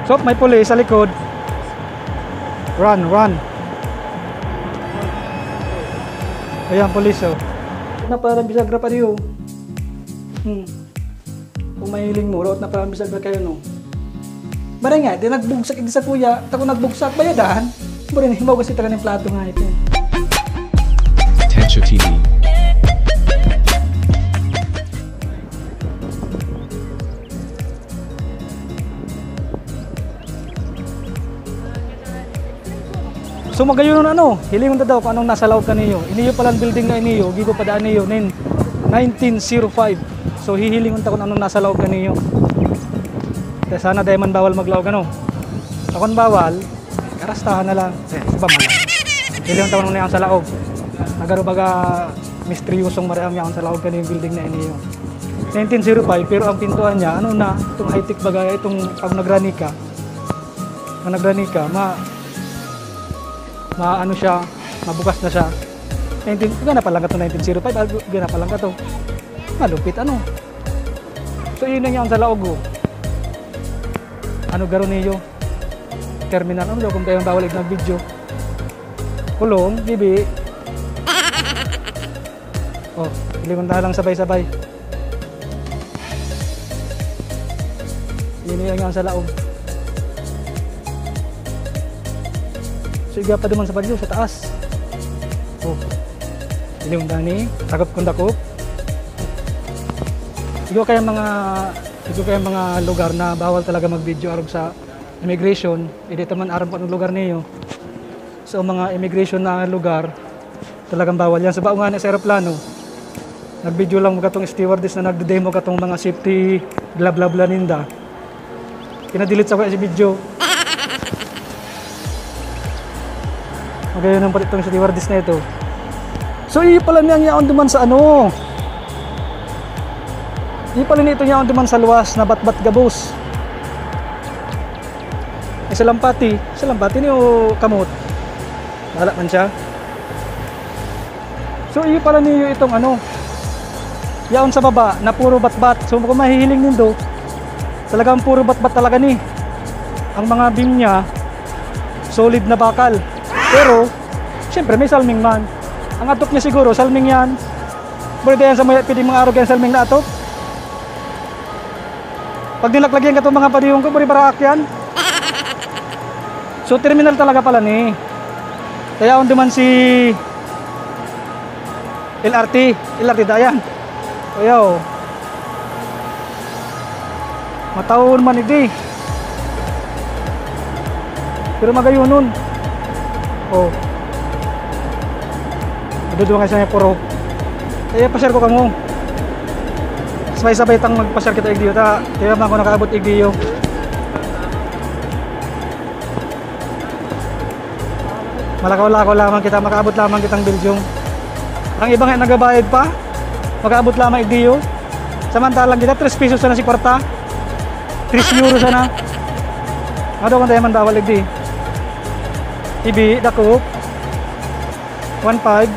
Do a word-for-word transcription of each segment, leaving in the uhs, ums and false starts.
So, may pulis sa likod. Run, run. Ayan, pulis, oh. Na parang bisagra pa diyo. Hmm. Kung mahiling mo, root na parang bisagra kayo, no? Maray nga, di nagbugsak, di sa kuya, tako nagbugsak, bayadan. Maray na, himaw kasi talaga ng plato nga ito. Tensyo T V. So, magayon ano, hilingon ta daw kung anong nasa laog kaniyo. Iniyo palan building na iniyo, gibo pa daan niyo nin nineteen zero five. So, hihilingon ta kung anong nasa laog kaniyo. Kaya sana dai man bawal maglaog, ano? Akon bawal, karastahan na lang. Eh, sa ba man? Hilingon ta kung anong yaon sa laog. Nagaro baga misteryosong maray ang yaon sa laog kaniyo building na iniyo. Nineteen zero five, pero ang pintuan niya, ano na, itong high-tech baga, itong pag nagrani ka, Pag nagrani ka, ma-, ma-ano siya, mabukas na siya. Nineteen, gana pa lang ka to, nineteen zero five, ah, gana pa lang ka to. Malupit, ano? So, yun lang yan sa laog, oh. Ano garo niyo? Terminal, ano daw kung tayo bawal nag-video? Kulong, bibi. Oh, hilingon ta lang sabay-sabay. Yun yung nga sa laog. So, iga pa duman sa bagyo, sa taas. Oh. Hilingon ta ni, takop kung dakop. Igo kaya mga, igo kaya mga lugar na bawal talaga mag-video arog sa immigration, hindi ta man aram kung anong lugar niyo. So, mga immigration na lugar, talagang bawal yan. Sa bao nga na sa aeroplano, nag-video lang katong stewardess na nagde-demo katong mga safety bla bla bla ninda. Kina-delete sa kuya si video. Magayon ang palit tong stewardess na ito. So, iyo pala niya ang yaon duman sa ano. Iyo pala niya itong yaon duman sa luwas na batbat gabos. Isa lang pati, isa lang pati niyo kamot. Wala man siya. So, iyo pala niyo itong ano, yaon sa baba na puro batbat. So, kung mahihiling nindo, talagang puro batbat talaga ni. Ang mga beam niya, solid na bakal. Pero, siyempre, may salming man. Ang atok niya siguro, salming yan. Pwede yan sa mga, pwede mga arog yan, salming na atok. Pag nilaglag yan katong mga padiyong ko, pwede baraak yan. So, terminal talaga pala ni. Kaya on duman si L R T. L R T da yan. Ayaw. Mataon man, igdi. Pero magayonon. Oh. Duduwa nga sa may puro. Kaya pa-share ko kamo. Sabay-sabay tang magpa-share kita igdiyo. Ta, kaya man ako nakaabot igdiyo. Malakaw-lakaw lamang kita, makaabot lamang kitang Belgium. Ang iba nga nagabayad pa, makaabot lamang igdiyo. Samantalang kita, tres pesos sana si kwarta. Tres euro sana. Ano kung tayo man bawal igdi? Ibi, dakop. One five.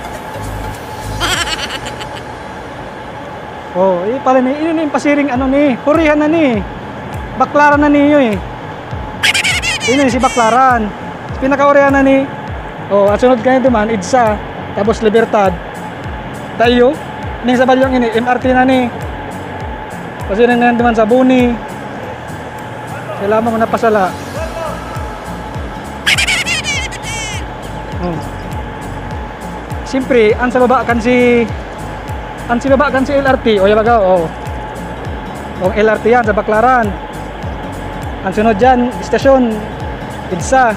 Oh, iyo pala ni, ini ni pasiring ano ni, hurihan na ni. Baklaran na niyo eh. Ini si Baklaran. Pinakaurihan na ni. Oh, ang sunod kayo duman, EDSA, tapos Libertad. Tayo, ning sa Balyong ini, M R T na ni. Kasi na duman sa Boni. Kailangan mo napasala. Oh. Siyempre, ang sa baba kan si, ang sa baba kan si L R T, o yabaga, oh. Ang L R T yan, sa Baklaran. Ang sunod dyan, istasyon, EDSA.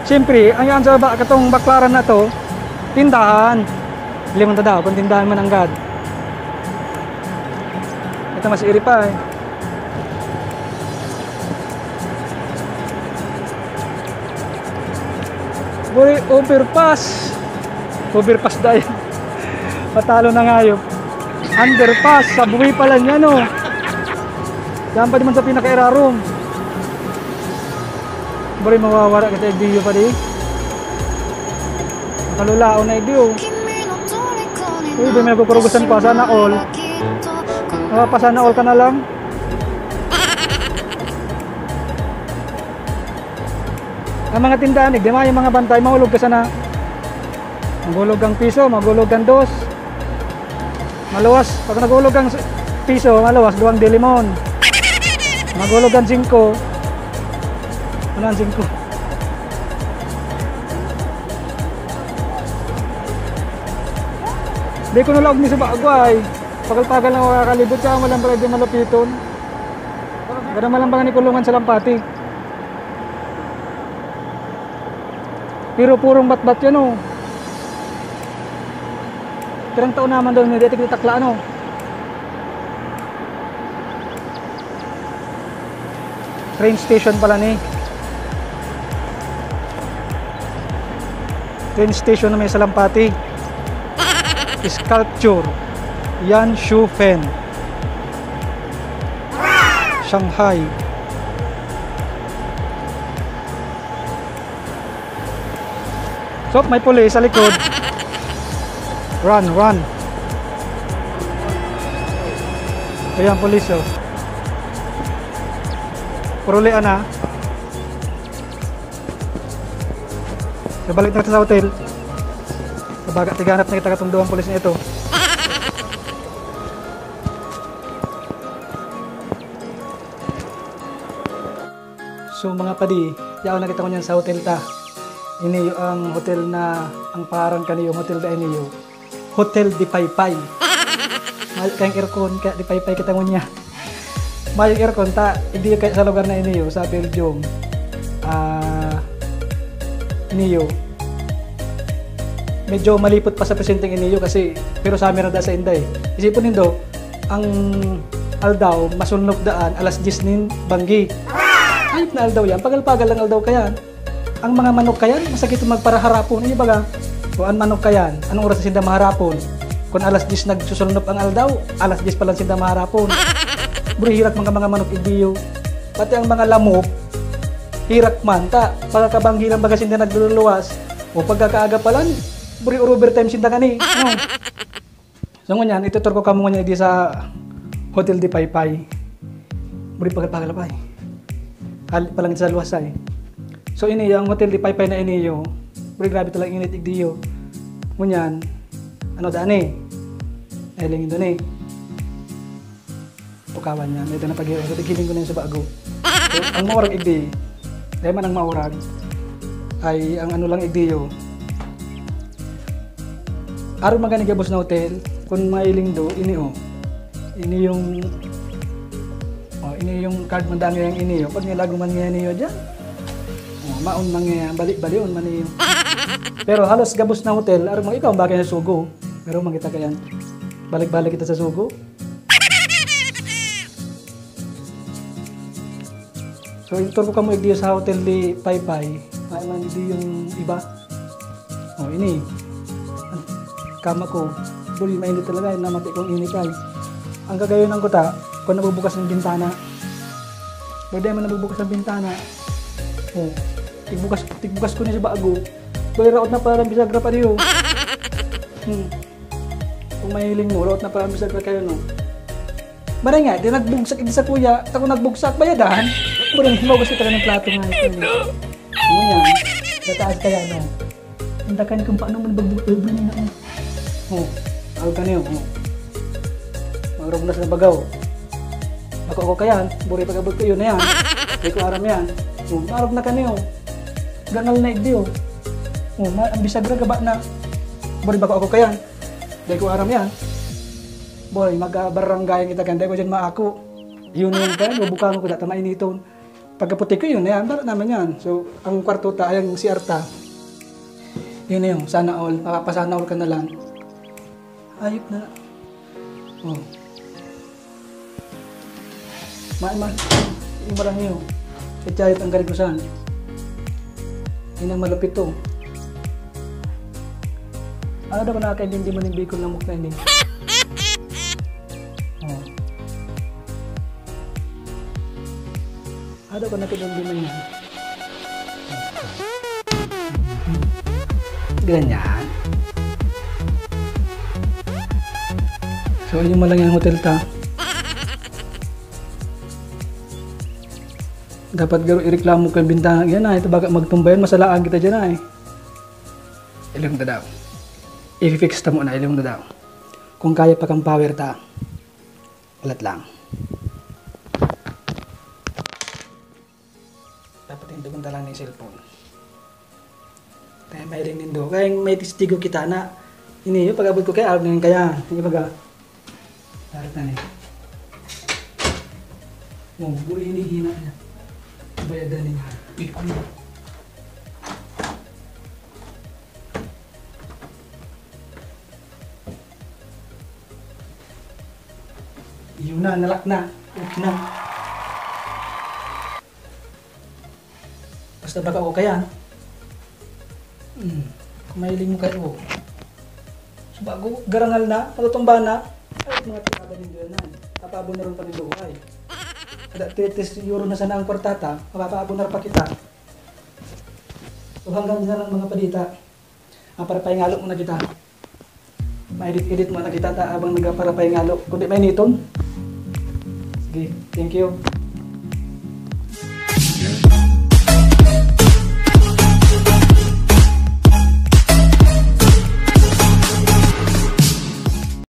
Siyempre, ang yan sa baba, katong Baklaran na to, tindahan. Limang tadaw, kung tindahan man anggad. Ito, mas iri pa eh. Buri, overpass. Overpass dahil. Patalo na ngayo. Underpass, sa buwi pala niya, no? Yan pa naman sa pinakairarom. Buri, mawawara kita yung video pa di. Makalulaon na yung video. Uy, di may nagpupurugusan pa. Sana all. Ah, pa sana all ka na lang. Ang mga tindahan, igdi mayo mga bantay, mahulog ka sana. Maghulog kang piso, maghulog kang dos. Maluwas, pag naghulog kang s-, piso, maluwas, duwang dilimon. Maghulog kang singko. Ano ang singko? Di ko nalaog ni sa bago ay. Pagal-pagal na makakalibot, kaya mo lang pala di malupiton. Kada malang pala ni kulungan sa lampati. Pero purong batbat yan, oh. Pirang taon naman daw, hindi tigtatakla, ano? Train station pala ni. Train station na may salampati. Sculpture. Yan Shu Fen. Shanghai. So, may pulis sa likod. Run, run. Ayan, pulis, oh. Purulian na. So, balik na kita sa hotel. Sa baga, tiganap na kita katong duwang pulis na ito. So, mga padi, yaon na kita ngunyan sa hotel ta. Iniyo ang hotel na, ang paran kaniyo, hotel da iniyo. Hotel di Paypay. Mayo kayang aircon, kaya di Paypay kita ngunyan. Mayo aircon ta, hindi kaya sa lugar na iniyo, sa Belgium. Ah, iniyo. Medyo malipot pa sa presenteng iniyo kasi, pero summer na da sa inday. Isipon nindo, ang aldaw, masulnop daan, alas diyes nin banggi. Hayop na aldaw yan, pagal-pagal ang aldaw kayan. Ang mga manok kayan, masakit magparaharapon. Iyo baga, kung ang manok kayan, anong oras na sinda maharapon? Kung alas diyes nagsusulnop ang aldaw, alas diyes pa lang sinda maharapon. Buri, hirak mga, mga manok, idiyo. Pati ang mga lamok, hirak man. Ta, pagkakabanggi lang baga sinda nagluluwas. O pagkakaaga pa lang, buri, overtime sinda kani. No? So, ngunyan, itutur ko kamo ngunyan di sa Hotel di Paypay. Buri, pagal-pagal pa eh. Hali pa lang sa luwas ay. So, ini, ang Hotel di Paypay na iniyo, buri, grabe talaga init, igdiyo. Ngunyan, ano daan eh? Ay, lingin doon eh. Tukawan niya, may na pag-iwan. So, tighiling ko na yun sa bago. So, ang maurag igdi, dahil man ang maurag, ay ang ano lang igdiyo. Aron magani gabos na hotel, kung mailing do, ini, oh. Ini yung, oh, ini yung card man dami ang ini, oh. Pag nilago man niya niyo dyan, oh, maon man niya, balik-balion man niyo. Pero halos gabos na hotel, aron mo, ikaw, bagay sa Sugo. Pero makita ka yan. Balik-balik kita sa Sugo. So, itur ko kamo igdiyo sa Hotel di Paypay. Ay man di yung iba. Oh, ini. Kama ko. Buli, mainit talaga. Namati kong init ay. Ang gagayon ng kuta, kung nabubukas ng bintana. Pwede man nabubukas ang bintana. Oh, tigbukas, tigbukas ko ni sa bago. Buli, raot na parang bisagra pa diyo. Hmm. Kung mahiling mo, raot na parang bisagra kayo, no? Maray nga, di nagbugsak, di sa kuya, ako nagbugsak, bayadan. Maray nga, himawas kita ng plato nga ito, eh. Ano yan? Sa taas kaya, no? Ang dakan kung paano mo nagbugsak, eh, buli na, oh. Oh, ako ka niyo, oh. Marog na sa bagaw. Ako, ako kayan, buri pag-abot ko, yun na yan. Di ko aram yan. Oh, marog na ka niyo. Gangal na igdi, oh. Oh, ma-, ang bisagra gaba na. Buri bako ako kayan. Di ko aram yan. Boy, mag-, ah, barangay kita kan. Di ko dyan maako. Yun na yun, kaya bubukangon ko, data mainiton. Pagkaputi ko yun, yan, bara naman yan. So, ang kwarto ta, ay ang C R ta. Yun na yun, sana all. Mapapasana all ka na lang. Ayop na. Oh. Ma, ma, yung barang niyo. Kaya ang karigusan. Yun ang malupit to. Ano daw nakakaintindi man yung Bicol na mukha ini? Oh. Ano daw nakakaintindi man yan? Ganyan. So, yun man lang yung hotel ta. Dapat garo ireklamo kan bintana yan, ay. Ito baga magtumbayan, masalaan kita dyan, ay. Ilong ta daw. I-fix ta muna, ilong ta daw. Kung kaya pa kan power ta, ulat lang. Dapat tindogon ta lang nin cellphone. Kaya mahiling nindo. Kaya may testigo kita na ini, yung pag-abot ko kaya, arog na yun kaya. Yung iba ga, darat na niya. Oh, buhay hinihina niya. Bayadan niya. Ikaw na. Yun na, nalak na. Okay na. Basta baka okay yan. Hmm. Kung mahiling mo kayo. So, bago garangal na, matutumba na, ay, mga tirada nindo yan, ay. Tatabon na rin pa nindo, ay. Kada three euro na sana ang kwarta ta, mapapaabon na rin pa kita. So, hanggang dyan lang, mga padita. Ah, para paingalo muna kita. Ma-edit-edit muna kita ta habang nagpaparapaingalo. Kundi may niton. Sige, thank you.